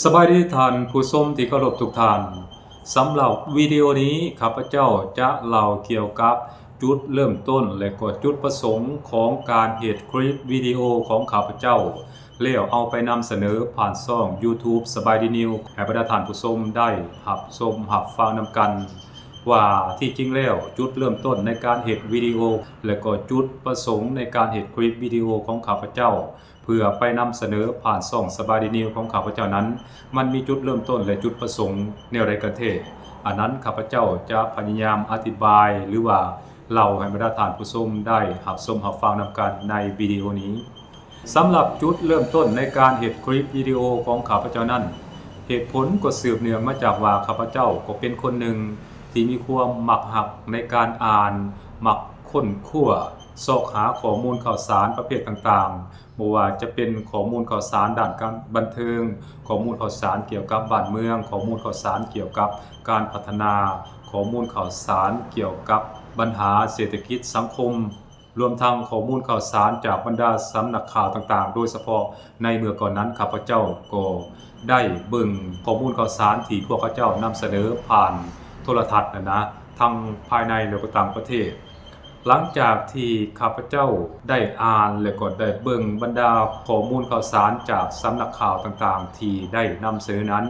ສະບາຍດີທ່ານຜູ້ຊົມທີ່ເຄົາລົບທຸກທ່ານ. ສຳລັບວິດີໂອນີ້ ຂ້າພະເຈົ້າຈະເລົ່າກ່ຽວກັບຈຸດເລີ່ມຕົ້ນ ແລະ ກໍຈຸດປະສົງຂອງການເຮັດຄລິບວິດີໂອຂອງຂ້າພະເຈົ້າ ແລ້ວເອົາໄປນຳສະເໜີຜ່ານຊ່ອງ YouTube ສະບາຍດີນິວ ໃຫ້ບັນດາທ່ານຜູ້ຊົມໄດ້ຮັບຊົມຮັບຟັງນຳກັນ ວ່າທີ່ຈິງແລ້ວຈຸດເລີ່ມຕົ້ນໃນການເຮັດວິດີໂອ ແລະ ກໍຈຸດປະສົງໃນການເຮັດຄລິບວິດີໂອຂອງຂ້າພະເຈົ້າ ເພື່ອໄປນຳສະເໜີຜ່ານຊ່ອງສະບາຍດີນິວຂອງຂ້າພະເຈົ້ານັ້ນ ມັນມີຈຸດເລີ່ມຕົ້ນ ແລະ ຈຸດປະສົງແນວໃດກັນແທ້? ອັນນັ້ນຂ້າພະເຈົ້າຈະພະຍາຍາມອະທິບາຍ ຫຼືວ່າເລົ່າໃຫ້ບັນດາທ່ານຜູ້ຊົມໄດ້ຮັບຊົມຮັບຟັງນຳກັນໃນວິດີໂອນີ້. ສຳລັບຈຸດເລີ່ມຕົ້ນໃນການເຮັດຄລິບວິດີໂອຂອງຂ້າພະເຈົ້ານັ້ນ ເຫດຜົນກໍສືບເນື່ອງມາຈາກວ່າ ຂ້າພະເຈົ້າກໍເປັນຄົນໜຶ່ງທີ່ມີຄວາມມັກຮັກໃນການອ່ານ, ມັກຄົ້ນຄວ້າ, ຊອກຫາຂໍ້ມູນຂ່າວສານປະເພດຕ່າງໆ, ບໍ່ວ່າຈະເປັນຂໍ້ມູນຂ່າວສານດ້ານການບັນເທີງ, ຂໍ້ມູນຂ່າວສານກ່ຽວກັບບ້ານເມືອງ, ຂໍ້ມູນຂ່າວສານກ່ຽວກັບການພັດທະນາ, ຂໍ້ມູນຂ່າວສານກ່ຽວກັບບັນຫາເສດຖະກິດສັງຄົມ, ລວມທັງຂໍ້ມູນຂ່າວສານຈາກບັນດາສຳນັກຂ່າວຕ່າງໆ, ໂດຍສະເພາະໃນເມື່ອກ່ອນນັ້ນ ຂ້າພະເຈົ້າກໍໄດ້ເບິ່ງຂໍ້ມູນຂ່າວສານທີ່ພວກເຂົາເຈົ້ານຳສະເໜີຜ່ານໂທລະທັດນັ້ນນະ, ທັງພາຍໃນ ແລະ ກໍຕ່າງປະເທດ. ຫຼັງຈາກທີ່ຂ້າພະເຈົ້າໄດ້ອ່ານ ແລະ ກໍໄດ້ເບິ່ງບັນດາຂໍ້ມູນຂ່າວສານຈາກສຳນັກຂ່າວຕ່າງໆທີ່ໄດ້ນຳສະເໜີນັ້ນ,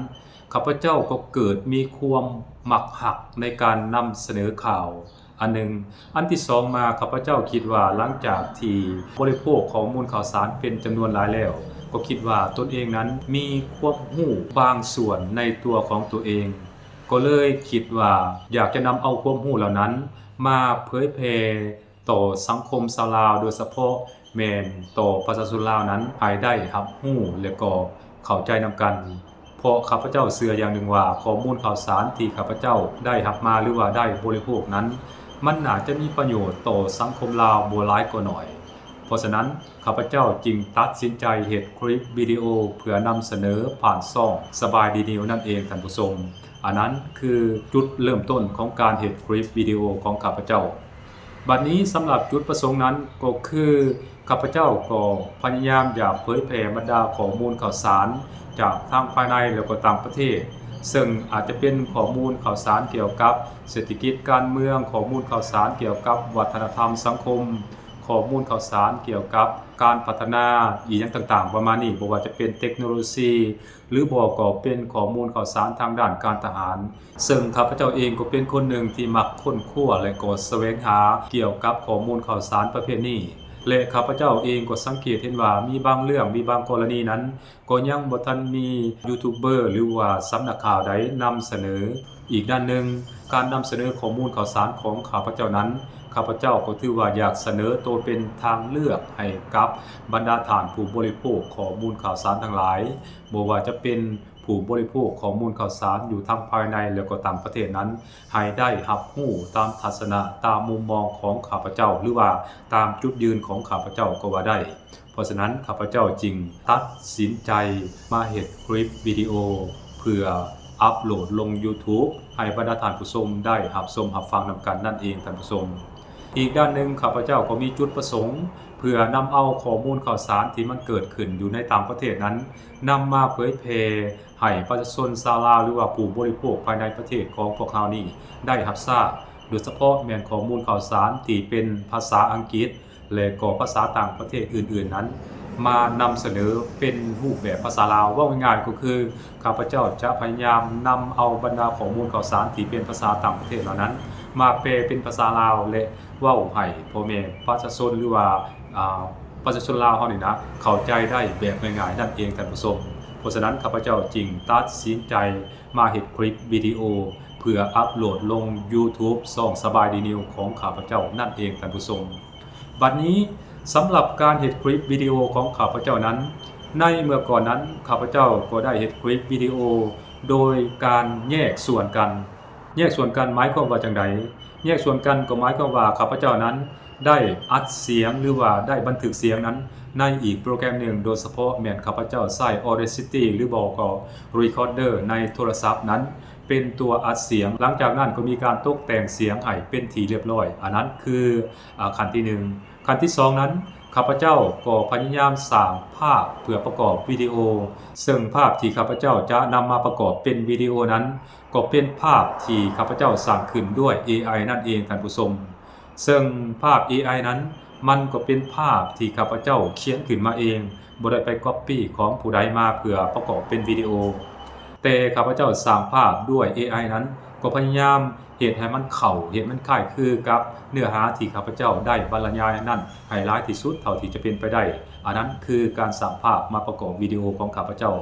ຂ້າພະເຈົ້າກໍເກີດມີຄວາມມັກຮັກໃນການນຳສະເໜີຂ່າວອັນໜຶ່ງ. ອັນທີສອງມາ, ຂ້າພະເຈົ້າຄິດວ່າຫຼັງຈາກທີ່ບໍລິໂພກຂໍ້ມູນຂ່າວສານເປັນຈຳນວນຫຼາຍແລ້ວ, ກໍຄິດວ່າຕົນເອງນັ້ນມີຄວາມຮູ້ບາງສ່ວນໃນຕົວຂອງຕົວເອງ, ກໍເລີຍຄິດວ່າຢາກຈະນຳເອົາຄວາມຮູ້ເຫຼົ່ານັ້ນມາເຜີຍແຜ່ຕໍ່ສັງຄົມຊາວລາວ, ໂດຍສະເພາະແມ່ນຕໍ່ປະຊາຊົນລາວນັ້ນ ໃຫ້ໄດ້ຮັບຮູ້ ແລະ ກໍເຂົ້າໃຈນຳກັນ. ເພາະຂ້າພະເຈົ້າເຊື່ອຢ່າງໜຶ່ງວ່າ ຂໍ້ມູນຂ່າວສານທີ່ຂ້າພະເຈົ້າໄດ້ຮັບມາ ຫຼືວ່າໄດ້ບໍລິໂພກນັ້ນ ມັນໜ້າຈະມີປະໂຫຍດຕໍ່ສັງຄົມລາວບໍ່ຫຼາຍກໍໜ້ອຍ. ເພາະສະນັ້ນ ຂ້າພະເຈົ້າຈຶ່ງຕັດສິນໃຈເຮັດຄລິບວິດີໂອເພື່ອນຳສະເໜີຜ່ານຊ່ອງສະບາຍດີນິວນັ້ນເອງທ່ານຜູ້ຊົມ. ອັນນັ້ນຄືຈຸດເລີ່ມຕົ້ນຂອງການເຮັດຄລິບວິດີໂອຂອງຂ້າພະເຈົ້າ. ບັດນີ້ສຳລັບຈຸດປະສົງນັ້ນກໍຄື ຂ້າພະເຈົ້າກໍພະຍາຍາມຢາກເຜີຍແຜ່ບັນດາຂໍ້ມູນຂ່າວສານຈາກທັງພາຍໃນ ແລະ ກໍຕ່າງປະເທດ, ເຊິ່ງອາດຈະເປັນຂໍ້ມູນຂ່າວສານກ່ຽວກັບເສດຖະກິດການເມືອງ, ຂໍ້ມູນຂ່າວສານກ່ຽວກັບວັດທະນະທຳສັງຄົມ, ຂໍ້ມູນຂ່າວສານກ່ຽວກັບການພັດທະນາອີ່ຫຍັງຕ່າງໆປະມານນີ້, ບໍ່ວ່າຈະເປັນເຕັກໂນໂລຊີ ຫຼືບໍ່ກໍເປັນຂໍ້ມູນຂ່າວສານທາງດ້ານການທະຫານ, ເຊິ່ງຂ້າພະເຈົ້າເອງກໍເປັນຄົນໜຶ່ງທີ່ມັກຄົ້ນຄວ້າ ແລະ ກໍສະແຫວງຫາກ່ຽວກັບຂໍ້ມູນຂ່າວສານປະເພດນີ້ ແລະ ຂ້າພະເຈົ້າເອງກໍສັງເກດເຫັນວ່າມີບາງເລື່ອງ, ມີບາງກໍລະນີນັ້ນ ກໍຍັງບໍ່ທັນມີຢູທູບເບີ ຫຼືວ່າສຳນັກຂ່າວໃດນຳສະເໜີ. ອີກດ້ານໜຶ່ງ, ການນຳສະເໜີຂໍ້ມູນຂ່າວສານຂອງຂ້າພະເຈົ້ານັ້ນ, ຂ້າພະເຈົ້າກໍຖືວ່າຢາກສະເໜີໂຕເປັນທາງເລືອກໃຫ້ກັບບັນດາທ່ານຜູ້ບໍລິໂພກຂໍ້ມູນຂ່າວສານທັງຫຼາຍ, ບໍ່ວ່າຈະເປັນຜູ້ບໍລິໂພກຂໍ້ມູນຂ່າວສານຢູ່ທັງພາຍໃນ ແລະ ກໍຕ່າງປະເທດນັ້ນ, ໃຫ້ໄດ້ຮັບຮູ້ຕາມທັດສະນະ, ຕາມມຸມມອງຂອງຂ້າພະເຈົ້າ ຫຼືວ່າຕາມຈຸດຢືນຂອງຂ້າພະເຈົ້າກໍວ່າໄດ້. ເພາະສະນັ້ນ ຂ້າພະເຈົ້າຈຶ່ງຕັດສິນໃຈມາເຮັດຄລິບວິດີໂອ ເພື່ອອັບໂຫຼດລົງຢູທູບ ໃຫ້ບັນດາທ່ານຜູ້ຊົມໄດ້ຮັບຊົມຮັບຟັງນຳກັນນັ້ນເອງທ່ານຜູ້ຊົມ. ອີກດ້ານໜຶ່ງ ຂ້າພະເຈົ້າກໍມີຈຸດປະສົງເພື່ອນຳເອົາຂໍ້ມູນຂ່າວສານທີ່ມັນເກີດຂຶ້ນຢູ່ໃນຕ່າງປະເທດນັ້ນ ນຳມາເຜີຍແຜ່ໃຫ້ປະຊາຊົນຊາວລາວ ຫຼືວ່າຜູ້ບໍລິໂພກພາຍໃນປະເທດຂອງພວກເຮົານີ້ໄດ້ຮັບຊາບ, ໂດຍສະເພາະແມ່ນຂໍ້ມູນຂ່າວສານທີ່ເປັນພາສາອັງກິດ ແລະ ກໍພາສາຕ່າງປະເທດອື່ນໆນັ້ນ ມານຳສະເໜີເປັນຮູບແບບພາສາລາວ. ເວົ້າງ່າຍໆກໍຄື ຂ້າພະເຈົ້າຈະພະຍາຍາມນຳເອົາບັນດາຂໍ້ມູນຂ່າວສານທີ່ເປັນພາສາຕ່າງປະເທດເຫຼົ່ານັ້ນ ມາແປເປັນພາສາລາວ ແລະ ເວົ້າໃຫ້ພໍ່ແມ່ປະຊາຊົນ ຫຼືວ່າ ອາ ປະຊາຊົນລາວເຮົານີ້ນະ ເຂົ້າໃຈໄດ້ແບບງ່າຍໆນັ້ນເອງທ່ານຜູ້ຊົມ. ເພາະສະນັ້ນ ຂ້າພະເຈົ້າຈຶ່ງຕັດສິນໃຈມາເຮັດຄລິບວິດີໂອ ເພື່ອອັບໂຫຼດລົງຢູທູບຊ່ອງສະບາຍດີນິວຂອງຂ້າພະເຈົ້ານັ້ນເອງທ່ານຜູ້ຊົມ. ບັດນີ້ ສຳລັບການເຮັດຄລິບວິດີໂອຂອງຂ້າພະເຈົ້ານັ້ນ, ໃນເມື່ອກ່ອນນັ້ນ ຂ້າພະເຈົ້າກໍໄດ້ເຮັດຄລິບວິດີໂອໂດຍການແຍກສ່ວນກັນ. ແຍກສ່ວນກັນໝາຍຄວາມວ່າຈັ່ງໃດ? ແຍກສ່ວນກັນກໍໝາຍຄວາມວ່າຂ້າພະເຈົ້ານັ້ນໄດ້ອັດສຽງ ຫຼືວ່າໄດ້ບັນທຶກສຽງນັ້ນໃນອີກໂປຣແກຣມໜຶ່ງ, ໂດຍສະເພາະແມ່ນຂ້າພະເຈົ້າໃຊ້ Audacity ຫຼືບໍ່ກໍ Recorder ໃນໂທລະສັບນັ້ນ ເປັນຕົວອັດສຽງ. ຫຼັງຈາກນັ້ນກໍມີການຕົກແຕ່ງສຽງໃຫ້ເປັນທີ່ລຽບຮ້ອຍ. ອັນນັ້ນຄື ອາ ຂັ້ນທີໜຶ່ງ. ຂັ້ນທີສອງນັ້ນ, ຂ້າພະເຈົ້າກໍພະຍາຍາມສ້າງພາບເພື່ອປະກອບວິດີໂອ, ເຊິ່ງພາບທີ່ຂ້າພະເຈົ້າຈະນຳມາປະກອບເປັນວິດີໂອນັ້ນ ກໍເປັນພາບທີ່ຂ້າພະເຈົ້າສ້າງຂຶ້ນດ້ວຍເອໄອນັ້ນເອງທ່ານຜູ້ຊົມ. ເຊິ່ງພາບເອໄອນັ້ນ ມັນກໍເປັນພາບທີ່ຂ້າພະເຈົ້າຂຽນຂຶ້ນມາເອງ, ບໍ່ໄດ້ໄປກັອບປີ້ຂອງຜູ້ໃດມາເພື່ອປະກອບເປັນວິດີໂອ. ແຕ່ຂ້າພະເຈົ້າສ້າງພາບດ້ວຍເອໄອນັ້ນ ກໍພະຍາຍາມເຮັດໃຫ້ມັນເຂົ້າ, ເຮັດມັນຄ້າຍຄືກັບເນື້ອຫາທີ່ຂ້າພະເຈົ້າໄດ້ບັນລະຍາຍນັ້ນໃຫ້ຫຼາຍທີ່ສຸດເທົ່າທີ່ຈະເປັນໄປໄດ້. ອັນນັ້ນຄືການສ້າງພາບມາປະກອບວິດີໂອຂອງຂ້າພະເຈົ້າ.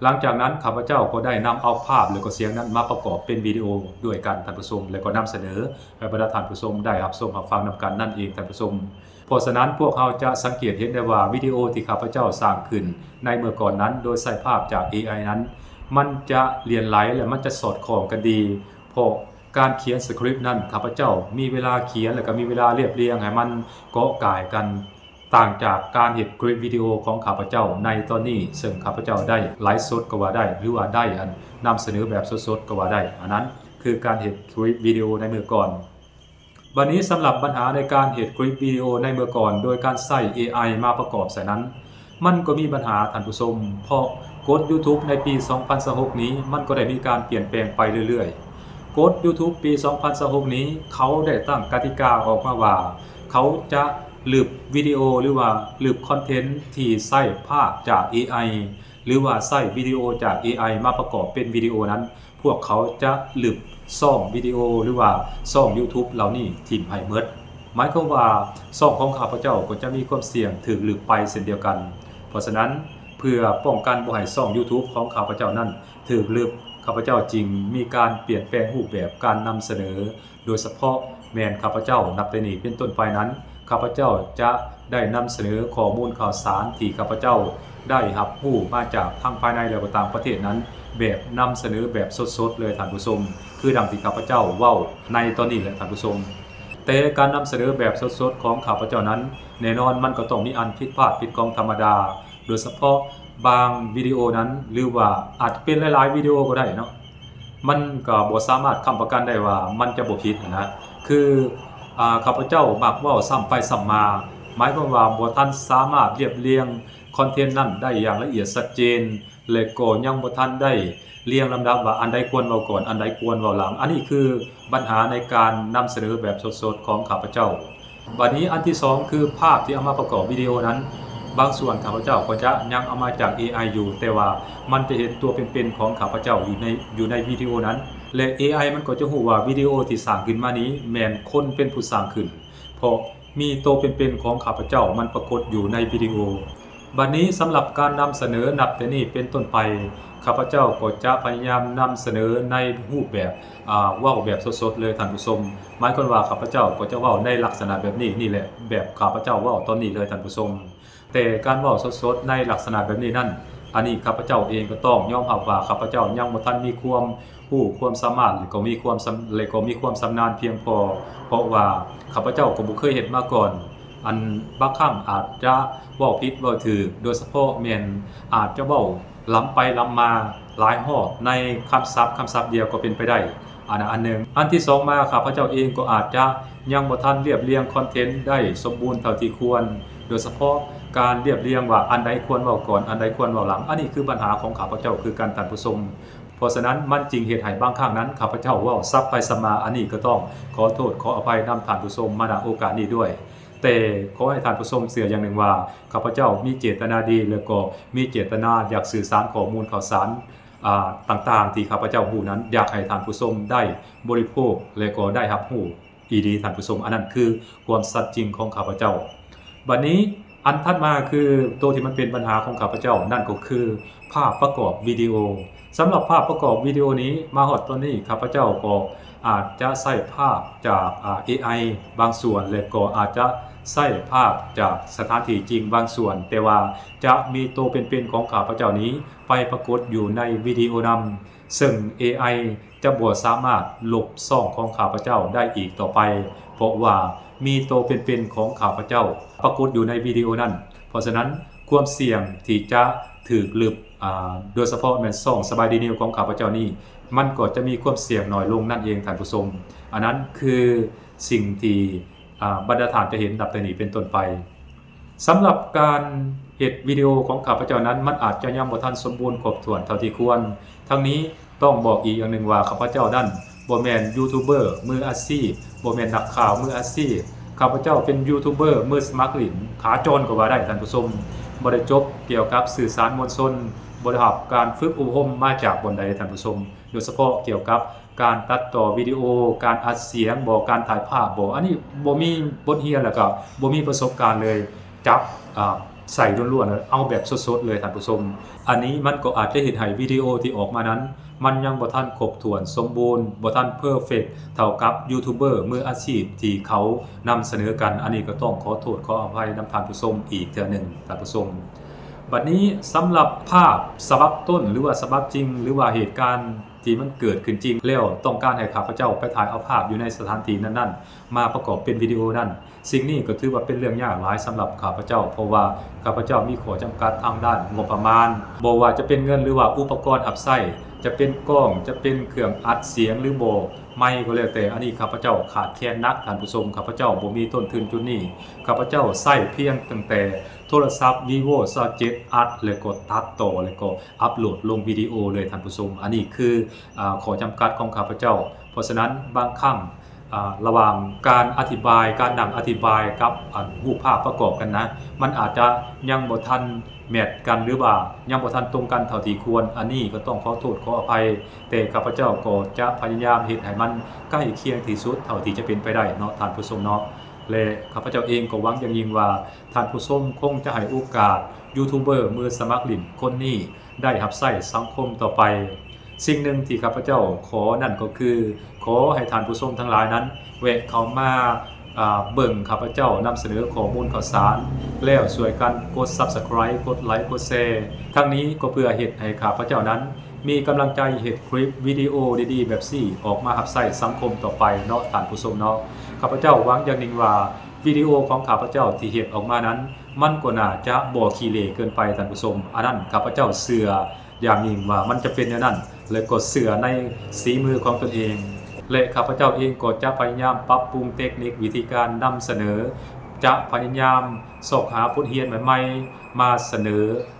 ຫຼັງຈາກນັ້ນ ຂ້າພະເຈົ້າກໍໄດ້ນຳເອົາພາບ ແລະ ກໍສຽງນັ້ນມາປະກອບເປັນວິດີໂອດ້ວຍກັນທ່ານຜູ້ຊົມ ແລະ ກໍນຳສະເໜີໃຫ້ບັນດາທ່ານຜູ້ຊົມໄດ້ຮັບຊົມຮັບຟັງນຳກັນນັ້ນເອງທ່ານຜູ້ຊົມ. ເພາະສະນັ້ນ ພວກເຮົາຈະສັງເກດເຫັນໄດ້ວ່າ ວິດີໂອທີ່ຂ້າພະເຈົ້າສ້າງຂຶ້ນໃນເມື່ອກ່ອນນັ້ນ ໂດຍໃຊ້ພາບຈາກເອໄອນັ້ນ ມັນຈະຫຼຽນໄຫຼ ແລະ ມັນຈະສອດຄ່ອງກັນດີ, ເພາະການຂຽນສະຄຣິບນັ້ນ ຂ້າພະເຈົ້າມີເວລາຂຽນ ແລະ ກໍມີເວລາລຽບລຽງໃຫ້ມັນເກາະກ່າຍກັນ ຕ່າງຈາກການເຮັດຄລິບວິດີໂອຂອງຂ້າພະເຈົ້າໃນຕອນນີ້ ເຊິ່ງຂ້າພະເຈົ້າໄດ້ໄລຟ໌ສົດກໍວ່າໄດ້ ຫຼືວ່າໄດ້ອັນນຳສະເໜີແບບສົດໆກໍວ່າໄດ້. ອັນນັ້ນຄືການເຮັດຄລິບວິດີໂອໃນເມື່ອກ່ອນ. ບັດນີ້ສຳລັບບັນຫາໃນການເຮັດຄລິບວິດີໂອໃນເມື່ອກ່ອນ ໂດຍການໃຊ້ເອໄອມາປະກອບໃສ່ນັ້ນ ມັນກໍມີບັນຫາທ່ານຜູ້ຊົມ, ເພາະກົດຢູທູບໃນປີສອງພັນຊາວຫົກນີ້ ມັນກໍໄດ້ມີການປ່ຽນແປງໄປເລື້ອຍໆ. ກົດຢູທູບປີສອງພັນຊາວຫົກນີ້ ເຂົາໄດ້ຕັ້ງກະຕິກາອອກມາວ່າ ເຂົາຈະລຶບວິດີໂອ ຫຼືວ່າລຶບຄອນເທັນທີ່ໃຊ້ພາບຈາກເອໄອ ຫຼືວ່າໃຊ້ວິດີໂອຈາກເອໄອມາປະກອບເປັນວິດີໂອນັ້ນ ພວກເຂົາຈະລຶບຊ່ອງວິດີໂອ ຫຼືວ່າຊ່ອງຢູທູບເຫຼົ່ານີ້ຖິ້ມໃຫ້ໝົດ. ໝາຍຄວາມວ່າຊ່ອງຂອງຂ້າພະເຈົ້າກໍຈະມີຄວາມສ່ຽງຖືກລຶບໄປເຊັ່ນດຽວກັນ. ເພາະສະນັ້ນ ເພື່ອປ້ອງກັນບໍ່ໃຫ້ຊ່ອງຢູທູບຂອງຂ້າພະເຈົ້ານັ້ນຖືກລຶບ, ຂ້າພະເຈົ້າຈຶ່ງມີການປ່ຽນແປງຮູບແບບການນຳສະເໜີ, ໂດຍສະເພາະແມ່ນຂ້າພະເຈົ້າ ນັບແຕ່ນີ້ເປັນຕົ້ນໄປນັ້ນ ຂ້າພະເຈົ້າຈະໄດ້ນຳສະເໜີຂໍ້ມູນຂ່າວສານທີ່ຂ້າພະເຈົ້າໄດ້ຮັບຮູ້ມາຈາກທັງພາຍໃນ ແລະ ກໍຕ່າງປະເທດນັ້ນ ແບບນຳສະເໜີແບບສົດໆເລີຍທ່ານຜູ້ຊົມ, ຄືດັ່ງທີ່ຂ້າພະເຈົ້າເວົ້າໃນຕອນນີ້ແຫຼະທ່ານຜູ້ຊົມ. ແຕ່ການນຳສະເໜີແບບສົດໆຂອງຂ້າພະເຈົ້ານັ້ນ ແນ່ນອນມັນກໍຕ້ອງມີອັນຜິດພາດຜິດຂອງທຳມະດາ, ໂດຍສະເພາະບາງວິດີໂອນັ້ນ ຫຼືວ່າອາດເປັນຫຼາຍໆວິດີໂອກໍໄດ້ເນາະ, ມັນກໍບໍ່ສາມາດຄ້ຳປະກັນໄດ້ວ່າມັນຈະບໍ່ຜິດຫັ້ນນະ. ຄື ອາ ຂ້າພະເຈົ້າມັກເວົ້າຊ້ຳໄປຊ້ຳມາ, ໝາຍຄວາມວ່າບໍ່ທັນສາມາດລຽບລຽງຄອນເທັນນັ້ນໄດ້ຢ່າງລະອຽດຊັດເຈນ ແລະ ກໍຍັງບໍ່ທັນໄດ້ລຽງລຳດັບວ່າອັນໃດຄວນເວົ້າກ່ອນ ອັນໃດຄວນເວົ້າຫຼັງ. ອັນນີ້ຄືບັນຫາໃນການນຳສະເໜີແບບສົດໆຂອງຂ້າພະເຈົ້າ. ບັດນີ້ອັນທີສອງ ຄືພາບທີ່ເອົາມາປະກອບວິດີໂອນັ້ນ ບາງສ່ວນຂ້າພະເຈົ້າກໍຈະຍັງເອົາມາຈາກເອໄອຢູ່, ແຕ່ວ່າມັນຈະເຫັນຕົວເປັນໆຂອງຂ້າພະເຈົ້າຢູ່ໃນ ຢູ່ໃນວິດີໂອນັ້ນ ແລະ ເອໄອມັນກໍຈະຮູ້ວ່າວິດີໂອທີ່ສ້າງຂຶ້ນມານີ້ແມ່ນຄົນເປັນຜູ້ສ້າງຂຶ້ນ ເພາະມີໂຕເປັນໆຂອງຂ້າພະເຈົ້າມັນປາກົດຢູ່ໃນວິດີໂອ. ບັດນີ້ສຳລັບການນຳສະເໜີນັບແຕ່ນີ້ເປັນຕົ້ນໄປ ຂ້າພະເຈົ້າກໍຈະພະຍາຍາມນຳສະເໜີໃນຮູບແບບ ອາ ເວົ້າແບບສົດໆເລີຍທ່ານຜູ້ຊົມ. ໝາຍຄວາມວ່າຂ້າພະເຈົ້າກໍຈະເວົ້າໃນລັກສະນະແບບນີ້ ນີ້ແຫຼະ ແບບຂ້າພະເຈົ້າເວົ້າຕອນນີ້ເລີຍທ່ານຜູ້ຊົມ. ແຕ່ການເວົ້າສົດໆໃນລັກສະນະແບບນີ້ນັ້ນ ອັນນີ້ຂ້າພະເຈົ້າເອງກໍຕ້ອງຍອມຮັບວ່າ ຂ້າພະເຈົ້າຍັງບໍ່ທັນມີຄວາມຮູ້ຄວາມສາມາດ ແລະ ກໍມີຄວາມຊຳ ແລະ ກໍມີຄວາມຊຳນານພຽງພໍ, ເພາະວ່າຂ້າພະເຈົ້າກໍບໍ່ເຄີຍເຮັດມາກ່ອນ. ອັນບາງຄັ້ງອາດຈະເວົ້າຜິດເວົ້າຖືກ, ໂດຍສະເພາະແມ່ນອາດຈະເວົ້າ ລຳໄປລຳມາຫຼາຍຮອບໃນຄຳສັບ ຄຳສັບດຽວກໍເປັນໄປໄດ້. ອັນນັ້ນອັນໜຶ່ງ. ອັນທີສອງມາ ຂ້າພະເຈົ້າເອງກໍອາດຈະຍັງບໍ່ທັນລຽບລຽງຄອນເທັນໄດ້ສົມບູນເທົ່າທີ່ຄວນ, ໂດຍສະເພາະການລຽບລຽງວ່າອັນໃດຄວນເວົ້າກ່ອນ ອັນໃດຄວນເວົ້າຫຼັງ. ອັນນີ້ຄືບັນຫາຂອງຂ້າພະເຈົ້າຄືກັນທ່ານຜູ້ຊົມ. ເພາະສະນັ້ນມັນຈຶ່ງເຮັດໃຫ້ບາງຄັ້ງນັ້ນ ຂ້າພະເຈົ້າເວົ້າສັບໄປສັບມາ, ອັນນີ້ກໍຕ້ອງຂໍໂທດຂໍອະໄພນຳທ່ານຜູ້ຊົມມາ ນະ ໂອກາດນີ້ດ້ວຍ. ແຕ່ຂໍໃຫ້ທ່ານຜູ້ຊົມເຊື່ອຢ່າງໜຶ່ງວ່າ ຂ້າພະເຈົ້າມີເຈດຕະນາດີ ແລະ ກໍມີເຈດຕະນາຢາກສື່ສານຂໍ້ມູນຂ່າວສານ ອາ ຕ່າງໆທີ່ຂ້າພະເຈົ້າຮູ້ນັ້ນ ຢາກໃຫ້ທ່ານຜູ້ຊົມໄດ້ບໍລິໂພກ ແລະ ກໍໄດ້ຮັບຮູ້ອີ່ຫຼີທ່ານຜູ້ຊົມ. ອັນນັ້ນຄືຄວາມສັດຈິງຂອງຂ້າພະເຈົ້າ. ບັດນີ້ອັນຖັດມາຄືໂຕທີ່ມັນເປັນບັນຫາຂອງຂ້າພະເຈົ້າ ນັ້ນກໍຄືພາບປະກອບວິດີໂອ. ສຳລັບພາບປະກອບວິດີໂອນີ້ ມາຮອດຕອນນີ້ ຂ້າພະເຈົ້າກໍອາດຈະໃຊ້ພາບຈາກ ອາ ເອໄອບາງສ່ວນ ແລະ ກໍອາດຈະໃຊ້ພາບຈາກສະຖານທີ່ຈິງບາງສ່ວນ, ແຕ່ວ່າຈະມີໂຕເປັນໆຂອງຂ້າພະເຈົ້ານີ້ໄປປາກົດຢູ່ໃນວິດີໂອນຳ, ເຊິ່ງເອໄອຈະບໍ່ສາມາດລົບຊ່ອງຂອງຂ້າພະເຈົ້າໄດ້ອີກຕໍ່ໄປ, ເພາະວ່າມີໂຕເປັນໆຂອງຂ້າພະເຈົ້າປາກົດຢູ່ໃນວິດີໂອນັ້ນ. ເພາະສະນັ້ນ ຄວາມສ່ຽງທີ່ຈະຖືກລຶບ ອາ ໂດຍສະເພາະແມ່ນຊ່ອງສະບາຍດີນິວຂອງຂ້າພະເຈົ້ານີ້ ມັນກໍຈະມີຄວາມສ່ຽງໜ້ອຍລົງນັ້ນເອງທ່ານຜູ້ຊົມ. ອັນນັ້ນຄືສິ່ງທີ່ ອາ ບັນດາທ່ານຈະເຫັນນັບແຕ່ນີ້ເປັນຕົ້ນໄປ. ສຳລັບການເຮັດວິດີໂອຂອງຂ້າພະເຈົ້ານັ້ນ ມັນອາດຈະຍັງບໍ່ທັນສົມບູນຄົບຖ້ວນເທົ່າທີ່ຄວນ. ທັງນີ້ຕ້ອງບອກອີກຢ່າງໜຶ່ງວ່າ ຂ້າພະເຈົ້ານັ້ນບໍ່ແມ່ນຢູທູບເບີມືອາຊີບ, ບໍ່ແມ່ນນັກຂ່າວມືອາຊີບ. ຂ້າພະເຈົ້າເປັນຢູທູບເບີມືສະໝັກຫຼິ້ນ ຂາຈອນກໍວ່າໄດ້ທ່ານຜູ້ຊົມ. ບໍ່ໄດ້ຈົບກ່ຽວກັບສື່ສານມວນຊົນ, ບໍ່ໄດ້ຮັບການຝຶກອົບຮົມມາຈາກບ່ອນໃດທ່ານຜູ້ຊົມ, ໂດຍສະເພາະກ່ຽວກັບ ການຕັດຕໍ່ວິດີໂອ, ການອັດສຽງບໍ, ການຖ່າຍພາບບໍ, ອັນນີ້ບໍ່ມີບົດຮຽນ ແລ້ວກໍບໍ່ມີປະສົບການເລີຍ, ຈັບ ອາ ໃສ່ລ້ວນໆ ເອົາແບບສົດໆເລີຍທ່ານຜູ້ຊົມ. ອັນນີ້ມັນກໍອາດຈະເຮັດໃຫ້ວິດີໂອທີ່ອອກມານັ້ນ ມັນຍັງບໍ່ທັນຄົບຖ້ວນສົມບູນ, ບໍ່ທັນເພີເຟັກເທົ່າກັບຢູທູບເບີມືອາຊີບທີ່ເຂົານຳສະເໜີກັນ. ອັນນີ້ກໍຕ້ອງຂໍໂທດຂໍອະໄພນຳທ່ານຜູ້ຊົມອີກເທື່ອໜຶ່ງທ່ານຜູ້ຊົມ. ບັດນີ້ສຳລັບພາບສະບັບຕົ້ນ ຫຼືວ່າສະບັບຈິງ ຫຼືວ່າເຫດການ ທີ່ມັນເກີດຂຶ້ນຈິງແລ້ວ ຕ້ອງການໃຫ້ຂ້າພະເຈົ້າໄປຖ່າຍເອົາພາບຢູ່ໃນສະຖານທີ່ນັ້ນໆ ມາປະກອບເປັນວິດີໂອນັ້ນ, ສິ່ງນີ້ກໍຖືວ່າເປັນເລື່ອງຍາກຫຼາຍສຳລັບຂ້າພະເຈົ້າ, ເພາະວ່າຂ້າພະເຈົ້າມີຂໍ້ຈຳກັດທາງດ້ານງົບປະມານ, ບໍ່ວ່າຈະເປັນເງິນ ຫຼືວ່າອຸປະກອນຮັບໃຊ້, ຈະເປັນກ້ອງ, ຈະເປັນເຄື່ອງອັດສຽງ ຫຼືບໍ່ ໄມກໍແລ້ວແຕ່, ອັນນີ້ຂ້າພະເຈົ້າຂາດແຄນໜັກທ່ານຜູ້ຊົມ. ຂ້າພະເຈົ້າບໍ່ມີຕົ້ນທຶນຈຸດນີ້, ຂ້າພະເຈົ້າໃຊ້ພຽງຕັ້ງແຕ່ໂທລະສັບ Vivo ຊາວເຈັດ ອັດ ແລ້ວກໍຕັດຕໍ່ ແລ້ວກໍ ອັບໂຫຼດລົງວິດີໂອເລີຍທ່ານຜູ້ຊົມ. ອັນນີ້ຄື ອາ ຂໍ້ຈຳກັດຂອງຂ້າພະເຈົ້າ. ເພາະສະນັ້ນບາງຄັ້ງ ອາ ລະຫວ່າງການອະທິບາຍ, ການນັ່ງອະທິບາຍກັບ ອັນ ຮູບພາບປະກອບກັນນະ ມັນອາດຈະຍັງບໍ່ທັນແມັດກັນ ຫຼືວ່າຍັງບໍ່ທັນຕົງກັນເທົ່າທີ່ຄວນ. ອັນນີ້ກໍຕ້ອງຂໍໂທດຂໍອະໄພ, ແຕ່ຂ້າພະເຈົ້າກໍຈະພະຍາຍາມເຮັດໃຫ້ມັນໃກ້ຄຽງທີ່ສຸດເທົ່າທີ່ຈະເປັນໄປໄດ້ເນາະທ່ານຜູ້ຊົມເນາະ. ແລະ ຂ້າພະເຈົ້າເອງກໍຫວັງຢ່າງຍິ່ງວ່າ ທ່ານຜູ້ຊົມຄົງຈະໃຫ້ໂອກາດຢູທູບເບີມືສະໝັກຫຼິ້ນຄົນນີ້ໄດ້ຮັບໃຊ້ສັງຄົມຕໍ່ໄປ. ສິ່ງໜຶ່ງທີ່ຂ້າພະເຈົ້າຂໍນັ້ນກໍຄື ຂໍໃຫ້ທ່ານຜູ້ຊົມທັງຫຼາຍນັ້ນແວະເຂົ້າມາ ອາ ເບິ່ງຂ້າພະເຈົ້ານຳສະເໜີຂໍ້ມູນຂ່າວສານ ແລ້ວຊ່ວຍກັນກົດ Subscribe ກົດໄລ ກົດແຊ. ທັງນີ້ກໍເພື່ອເຮັດໃຫ້ຂ້າພະເຈົ້ານັ້ນ ມີກຳລັງໃຈເຮັດຄລິບວິດີໂອດີໆແບບນີ້ອອກມາຮັບໃຊ້ສັງຄົມຕໍ່ໄປເນາະທ່ານຜູ້ຊົມເນາະ. ຂ້າພະເຈົ້າຫວັງຢ່າງຍິ່ງວ່າ ວິດີໂອຂອງຂ້າພະເຈົ້າທີ່ເຮັດອອກມານັ້ນ ມັນກໍໜ້າຈະບໍ່ຂີ້ເຫຼເກີນໄປທ່ານຜູ້ຊົມ. ອັນນັ້ນຂ້າພະເຈົ້າເຊື່ອຢ່າງຍິ່ງວ່າມັນຈະເປັນແນວນັ້ນ ແລະ ກໍເຊື່ອໃນສີມືຂອງຕົນເອງ ແລະ ຂ້າພະເຈົ້າເອງກໍຈະພະຍາຍາມປັບປຸງເຕັກນິກວິທີການນຳສະເໜີ, ຈະພະຍາຍາມຊອກຫາບົດຮຽນໃໝ່ໆມາສະເໜີ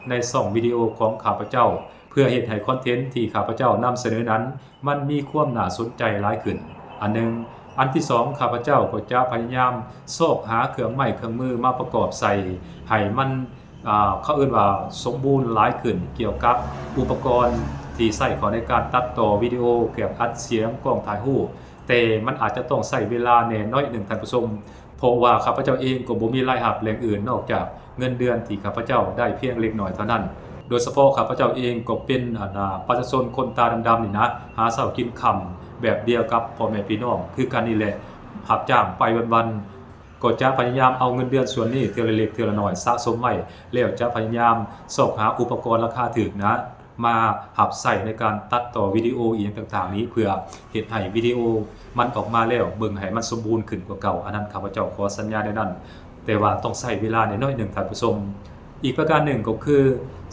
ໃນຊ່ອງວິດີໂອຂອງຂ້າພະເຈົ້າ ເພື່ອເຮັດໃຫ້ຄອນເທັນທີ່ຂ້າພະເຈົ້ານຳສະເໜີນັ້ນ ມັນມີຄວາມໜ້າສົນໃຈຫຼາຍຂຶ້ນ ອັນໜຶ່ງ. ອັນທີສອງ ຂ້າພະເຈົ້າກໍຈະພະຍາຍາມຊອກຫາເຄື່ອງໄມ້ເຄື່ອງມືມາປະກອບໃສ່ໃຫ້ມັນ ອາ ເຂົາເອີ້ນວ່າສົມບູນຫຼາຍຂຶ້ນ ກ່ຽວກັບອຸປະກອນທີ່ໃຊ້ເຂົ້າໃນການຕັດຕໍ່ວິດີໂອ, ເຄື່ອງອັດສຽງ, ກ້ອງຖ່າຍຮູບ, ແຕ່ມັນອາດຈະຕ້ອງໃຊ້ເວລາແດ່ໜ້ອຍໜຶ່ງທ່ານຜູ້ຊົມ. ເພາະວ່າຂ້າພະເຈົ້າເອງກໍບໍ່ມີລາຍຮັບແຫຼ່ງອື່ນນອກຈາກເງິນເດືອນທີ່ຂ້າພະເຈົ້າໄດ້ພຽງເລັກນ້ອຍເທົ່ານັ້ນ. ໂດຍສະເພາະຂ້າພະເຈົ້າເອງກໍເປັນ ອັນ ອາ ປະຊາຊົນຄົນຕາດຳໆນີ້ນະ, ຫາເຊົ້າກິນຄ່ຳ ແບບດຽວກັບພໍ່ແມ່ພີ່ນ້ອງຄືກັນນີ້ແຫຼະ, ຮັບຈ້າງໄປວັນໆ. ກໍຈະພະຍາຍາມເອົາເງິນເດືອນສ່ວນນີ້ເທື່ອລະເລັກເທື່ອລະໜ້ອຍສະສົມໄວ້, ແລ້ວຈະພະຍາຍາມຊອກຫາອຸປະກອນລາຄາຖືກນະ ມາຮັບໃຊ້ໃນການຕັດຕໍ່ວິດີໂອອີ່ຫຍັງຕ່າງໆນີ້ ເພື່ອເຮັດໃຫ້ວິດີໂອມັນອອກມາແລ້ວເບິ່ງໃຫ້ມັນສົມບູນຂຶ້ນກວ່າເກົ່າ. ອັນນັ້ນຂ້າພະເຈົ້າຂໍສັນຍາແນວນັ້ນ, ແຕ່ວ່າຕ້ອງໃຊ້ເວລາໜ້ອຍໜຶ່ງທ່ານຜູ້ຊົມ. ອີກປະການໜຶ່ງກໍຄື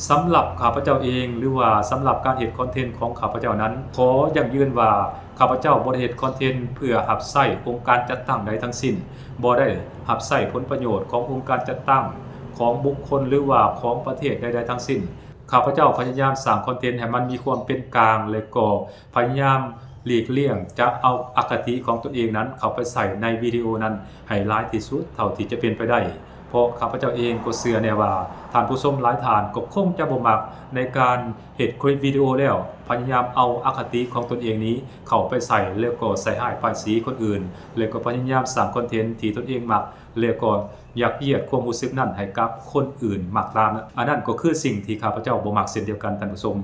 ສຳລັບຂ້າພະເຈົ້າເອງ ຫຼືວ່າສຳລັບການເຮັດຄອນເທັນຂອງຂ້າພະເຈົ້ານັ້ນ, ຂໍຢັ້ງຢືນວ່າຂ້າພະເຈົ້າບໍ່ໄດ້ເຮັດຄອນເທັນເພື່ອຮັບໃຊ້ອົງການຈັດຕັ້ງໃດທັງສິ້ນ, ບໍ່ໄດ້ຮັບໃຊ້ຜົນປະໂຫຍດຂອງອົງການຈັດຕັ້ງ, ຂອງບຸກຄົນ ຫຼືວ່າຂອງປະເທດໃດໆທັງສິ້ນ. ຂ້າພະເຈົ້າພະຍາຍາມສ້າງຄອນເທັນໃຫ້ມັນມີຄວາມເປັນກາງ ແລະ ກໍພະຍາຍາມຫຼີກລ່ຽງຈະເອົາອະຄະຕິຂອງຕົນເອງນັ້ນເຂົ້າໄປໃສ່ໃນວິດີໂອນັ້ນໃຫ້ຫຼາຍທີ່ສຸດເທົ່າທີ່ຈະເປັນໄປໄດ້, ເພາະຂ້າພະເຈົ້າເອງກໍເຊື່ອແນ່ວ່າທ່ານຜູ້ຊົມຫຼາຍທ່ານກໍຄົງຈະບໍ່ມັກໃນການເຮັດຄລິບວິດີໂອແລ້ວ ພະຍາຍາມເອົາອະຄະຕິຂອງຕົນເອງນີ້ເຂົ້າໄປໃສ່ ແລ້ວກໍໃສ່ຮ້າຍປ້າຍສີຄົນອື່ນ ແລ້ວກໍພະຍາຍາມສ້າງຄອນເທັນທີ່ຕົນເອງມັກ ແລ້ວກໍ ຍັດຢຽດຄວາມຮູ້ສຶກນັ້ນໃຫ້ກັບຄົນອື່ນມັກຕາມ. ອັນນັ້ນກໍຄືສິ່ງທີ່ຂ້າພະເຈົ້າບໍ່ມັກເຊັ່ນດຽວກັນທ່ານຜູ້ຊົມ.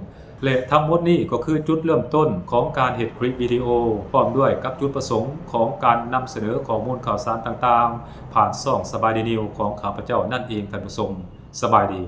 ແລະ ທັງໝົດນີ້ກໍຄືຈຸດເລີ່ມຕົ້ນຂອງການເຮັດຄລິບວິດີໂອ ພ້ອມດ້ວຍກັບຈຸດປະສົງຂອງການນຳສະເໜີຂໍ້ມູນຂ່າວສານຕ່າງໆ ຜ່ານຊ່ອງສະບາຍດີນິວຂອງຂ້າພະເຈົ້ານັ້ນເອງທ່ານຜູ້ຊົມ. ສະບາຍດີ.